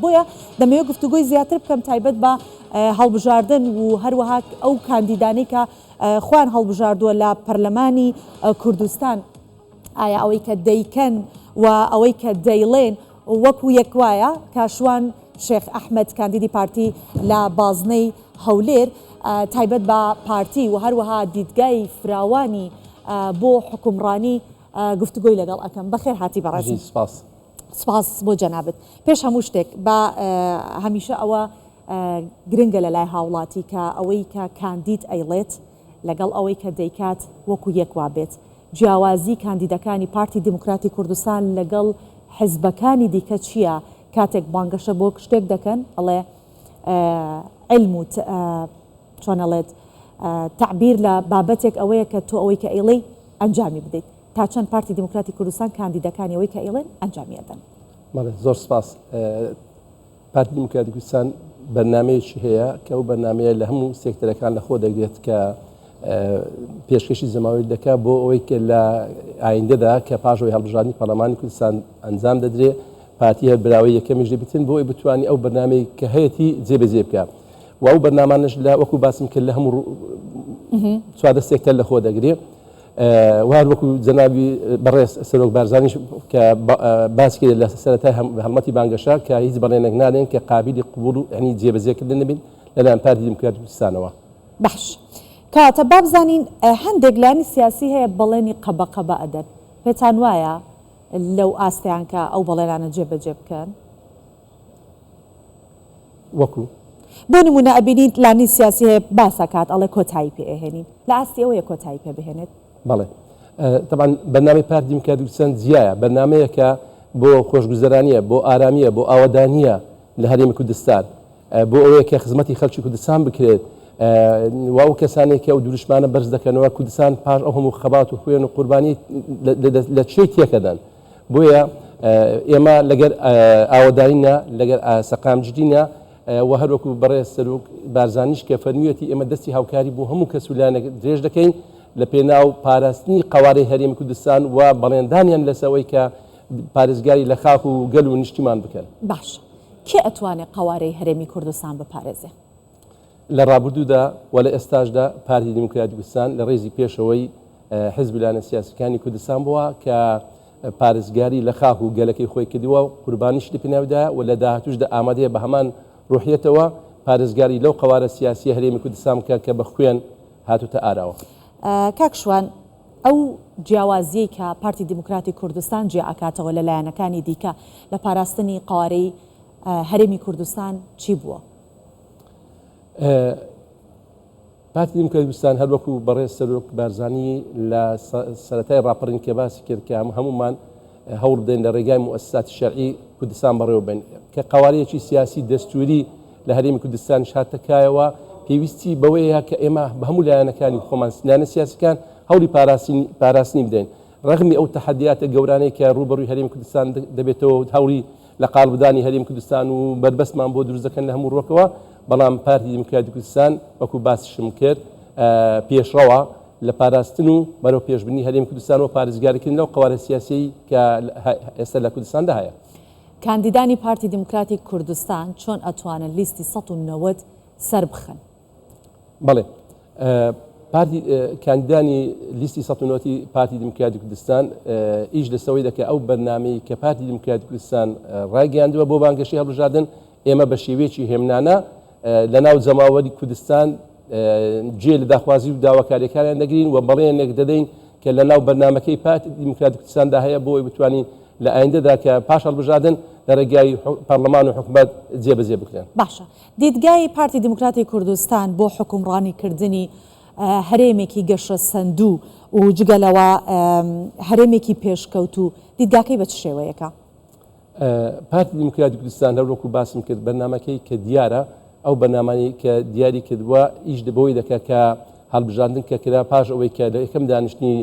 بۆیە دەمەوێت گفتوگۆی زیاتر بکەم تایبەت بە هەڵبژاردن و هەروەها ئەو کاندیدانەی کە خۆیان هەڵبژاردووە لە پەرلەمانی کوردستان. ئایا ئەوەی کە دەیکەن و ئەوەی کە دەیڵێن وەکو یەک وایە؟ کاشوان شێخ ئەحمەد کاندیدی پارتی لە بازنەی هەولێر تایبەت بە پارتی و هەروەها دیدگای فراوانی بۆ حوکمڕانی گفتوگۆی لەگەڵ ئەکەم. بەخێر هاتی بەڕێزم. سپاس. سپاس بۆ جەنابت. پێش هەموو شتێک با هەمیشە ئەوە گرنگە لە لای هاوڵاتی کە ئەوەی کە کاندید ئەیڵێت لەگەڵ ئەوەی کە دەیکات وەکو یەک وابێت. جیاوازی کاندیدەکانی پارتی دیموکراتی کوردستان لەگەڵ حزبەکانی دیکە چییە کاتێک بانگەشە بۆ شتێک دەکەن ئەڵێ عیلم و چۆن ئەڵێت تەعبیر لە بابەتێک ئەوەیە کە تۆ ئەوەی کە ئەیڵێی ئەنجامی بدەیت. تا چەند پارتی دیموکراتی کوردستان کاندیدەکانی ئەوەی کە ئەیڵێن ئەنجامی ئەدەن؟ بەڵێ زۆر سپاس. پارتی دیموکراتی کوردستان بەرنامەیەکی هەیە کە ئەو بەرنامەیە لە هەموو سێکتەرەکان لە خۆ دەگرێت کە پێشکەشی جەماوەری دەکات بۆ ئەوەی کە لە ئایندەدا کە پاش ئەوەی هەڵبژاردنی پەرلەمانی کوردستان ئەنجام دەدرێ پارتی هەر براوەی یەکەمیش دەبیتن بۆ ئەوەی بتوانانی ئەو بەرنامەی کە هەیەتی جێبەجێ بکە و ئەو بەرنامانەش لە وەکو باسم کرد لە هەموو 14 سێکتەر لە خۆ دەگرێ. و هەر وەکو جەنابی بەڕێز سەرۆک بارزانیش کە باسی کرد لە سەرەتای هەڵمەتی بانگەشە کە هیچ بەڵێنێک نادەین کە قابیلی قبوڵ و یعنی جێبەجێکردن نەبین لەلایەن پارتی دیموکراتی کوردستانەوە. باش کەواتە با بزانین هەندێک لایەنی سیاسی هەیە بەڵێنی قەبە قەبە ئەدەن پێتان وایە لەو ئاستەیان کە ئەو بەڵێنانە جێبەجێ بکەن؟ وەکو؟ بۆ نمونە ئەبینیت لانی سیاسی هەیە باس ئەکات ئەڵێ کۆتایی پێ ئەهێنین لە ئاستی ئەوەیە کۆتایی پێ بهێنێت؟ بەڵێ تەبعەن بەرنامەی پارتی دیموکراتی کوردستان جیایە بەرنامەیەکە بۆ خۆشگوزەرانیە بۆ ئارامیە بۆ ئاوەدانیە لە هەرێمی کوردستان بۆ ئەوەیە کە خزمەتی خەلکی کوردستان بکرێت و ئەو کەسانێک کە ئەو دروشمانە بەرز دەکەنەوە کوردستان پاش ئەو هەموو خەبات و خوێن و قوربانی لە چێ تێکەدەن بۆیە ئێمە لەگەر ئاوەدانینە، لەگەر سەقامگیرینە و هەروەکو بەڕێز سەرۆک بارزانیش کە فەرموویەتی ئێمە دەستی هاوکاری بۆ هەموو کەس و لایەنێک درێژ دەکەین لە پێناو پاراستنی قەوارەی هەرێمی کوردستان و بەڵێندانیان لەسەر ئەوەی کە پارێزگاری لە خاک و گەل و نیشتیمان بکەن. باشە کێ ئەتوانێ قەوارەی هەرێمی کوردستان بپارێزێ؟ لە ڕابردوودا و لە ئێستاشدا پارتی دیموکراتی کوردستان لە ڕیزی پێشەوەی حزب و لایەنە سیاسیەکانی کوردستان بووە کە پارێزگاری لە خاک و گەلەکەی خۆی کردووە و قوربانیشی لە پێناویدایە و لە داهاتووشدا ئامادەیە بە هەمان ڕوحیەتەوە پارێزگاری لەو قەوارە سیاسیە هەرێمی کوردستان بکات کە بە خوێن هاتووتە ئاراوە. کاک شوان، ئەو جیاوازیەی کە پارتی دیموکراتی کوردستان جیا ئەکاتەوە لە لایەنەکانی دیکە لە پاراستنی قەوارەی هەرێمی کوردستان چی بووە؟ پارتی دیموکراتی کوردستان هەر وەکو بەڕێز سەرۆک بارزانی لە سەرەتای ڕاپەڕین کە باسی کرد کە هەموومان هەوڵ بدەین لە ڕێگای موئەسساتی شەرعی کوردستان بەڕێوە بەین کە قەوارەیەکی سیاسی دەستوری لە هەرێمی کوردستانیش هاتە کایەوە پێویستی بەوەیە کە ئێمە بە هەموو لایەنەکانی خۆمان لایەنە سیاسەکان هەوڵی پاراستنی بدەین ڕەغمی ئەو تەحەدیاتە گەورانەی کە ڕووبەڕووی هەرێمی کوردستان دەبێتەوە هەوڵی لە قاڵبدانی هەرێمی کوردستان و بەربەستمان بۆ دروست دەکەن لە هەموو ڕووەکەوە، بەڵام پارتی دیموکراتی کوردستان وەکو باسیشم کرد پێشڕەوە لە پاراستن و بەرەو پێشبردنی هەرێمی کوردستان و پارێزگاریکردن لەو قەوارە سیاسیەی کە ئێستا لە کوردستاندا هەیە. کاندیدانی پارتی دیموکراتی کوردستان چۆن ئەتوانن لیستی 190 سەربخەن؟ بەڵێ پارتی کاندیدانی لیستی 190 پارتی دیموکراتی کوردستان ئیش لەسەوەی دەکە ئەو بەرنامەی کە پارتی دیموکراتی کوردستان ڕایگەیاندووە بۆ بانگەشەی هەڵبژاردن ئێمە بە شێوەیەکی هێمنانە لە ناو جەماوەری کوردستان جێ لە داخوازی و داواکاریەکانیان دەگرین و بەڵێنێک دەدەین کە لە ناو بەرنامەکەی پارتی دیموکراتی کوردستاندا هەیە بۆ ئەوەی بتوانین لە ئایندەدا کە پاش هەڵبژاردن لە ڕێگای پەرلەمان و حکومەت جێبەجێ بکرێن. باشە دیدگای پارتی دیموکراتی کوردستان بۆ حوکمڕانی کردنی هەرێمێکی گەشەسەندوو و جگە لەوە هەرێمێکی پێشکەوتوو دیدگاکەی بە چ شێوەیەکە؟ پارتی دیموکراتی کوردستان هەر وەکو باسم کرد بەرنامەکەی کە دیارە ئەو بەرنامانەی کە دیاری کردووە ئیش بەوەی دەکات کە هەڵبژاردن کە کرا پاش ئەوەی کە لە یەکەم دانیشتنی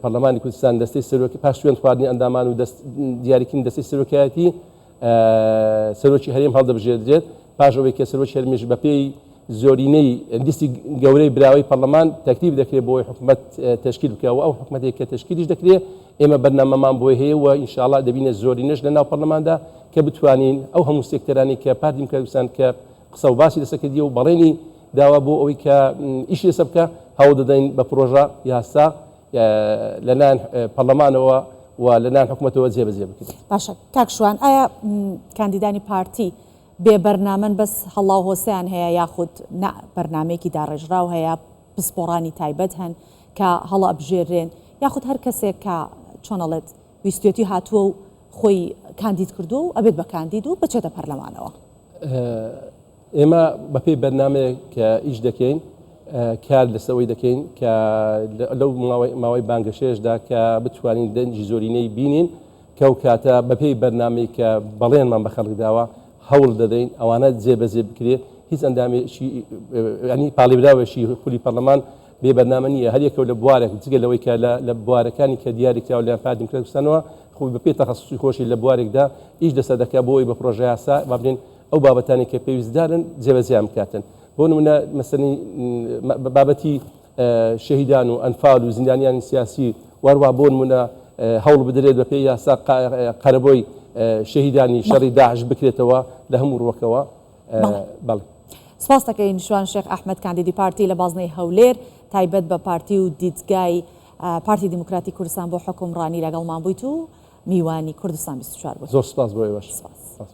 پەرلەمانی کوردستان دەستەی سەرۆک پاش سوێند خواردنی ئەندامان و دەست دیاریکردنی دەستەی سەرۆکایەتی سەرۆکی هەرێم هەڵدەبژێردرێت، پاش ئەوەی کە سەرۆکی هەرێمیش بەپێی زۆرینەی لیستی گەورەی براوەی پەرلەمان تەکلیف دەکرێت بۆی حکومەت تەشکیل بکە و ئەو حکومەتێک کە تەشکیلیش دەکرێت ئێمە بەرنامەمان بۆی هەیە و ئینشاڵا دەبینە زۆرینەش لە ناو پەرلەماندا کە بتوانین ئەو هەموو سێکتەرانی کە پارتی دیموکراتی کوردستان کە قسە و باسی لەسەر کردیە و بەڵێنی داوە بۆ ئەوەی کە ئیشی لەسەر بکە هەوڵ دەدەین بە پرۆژە یاسا لەلایەن پەرلەمانەوە و لەلایەن حکومەتەوە جێبەجێ بکرێت. باشە کاک شوان ئایا کاندیدانی پارتی بێ بەرنامەن بەس هەڵاو هۆسەیان هەیە یاخود نا بەرنامەیەکی داڕێژراو هەیە پسپۆڕانی تایبەت هەن کە هەڵئەبژێررێن یاخود هەر کەسێک کە چۆن ئەڵێت ویستوێتی هاتووە و خۆی کاندید کردووە و ئەبێت بە کاندید و بچێتە پەرلەمانەوە؟ ئێمە بەپێی بەرنامەیەک کە ئیش دەکەین کار لەسەوەی دەکەین کە لەو ماوەی بانگەشەیەشدا کە بتوانین دەنگی زۆرینەی بینین کە ئەو کاتە بەپێی بەرنامەی کە بەڵێنمان بە خەڵک داوە هەوڵ دەدەین ئەوانە جێبەجێ بکرێ هیچ ئەندامێکی ینی پاڵێوراوێکی خولی پەرلەمان بێ بەرنامە نییە هەر یەکەو لە بوارێک جگە لەوەی کە لە بوارەکانی کە دیاری کراوە لەلایەن پارتی دیموکراتی کوردستانەوە خۆی بەپێی تەخەسوسی خۆشی لە بوارێکدا ئیش لەسەر دەکات بۆ ئەوەی بە پرۆژە یاسا با بڵێین ئەو بابەتانەی کە پێویستدارن جێبەجێیان بکاتن بۆ نمونە مەسەلەی بابەتی شەهیدان و ئەنفال و زیندانیانی سیاسی واروا بۆ نمونە هەوڵ بدرێت بە پێی یاسا قەرەبۆی شەهیدانی شەڕی داعش بکرێتەوە لە هەموو ڕووەکەوە بەڵێ. سپاست دەکەین شوان شێخ ئەحمەد کاندیدی پارتی لە بازنەی هەولێر تایبەت بە پارتی و دیدگای پارتی دیموکراتی کوردستان بۆ حوکمڕانی لەگەڵمان بوویت و میوانی کوردستان 24 بوویت. زۆر سپاس بۆ ئێوەش. سپاس.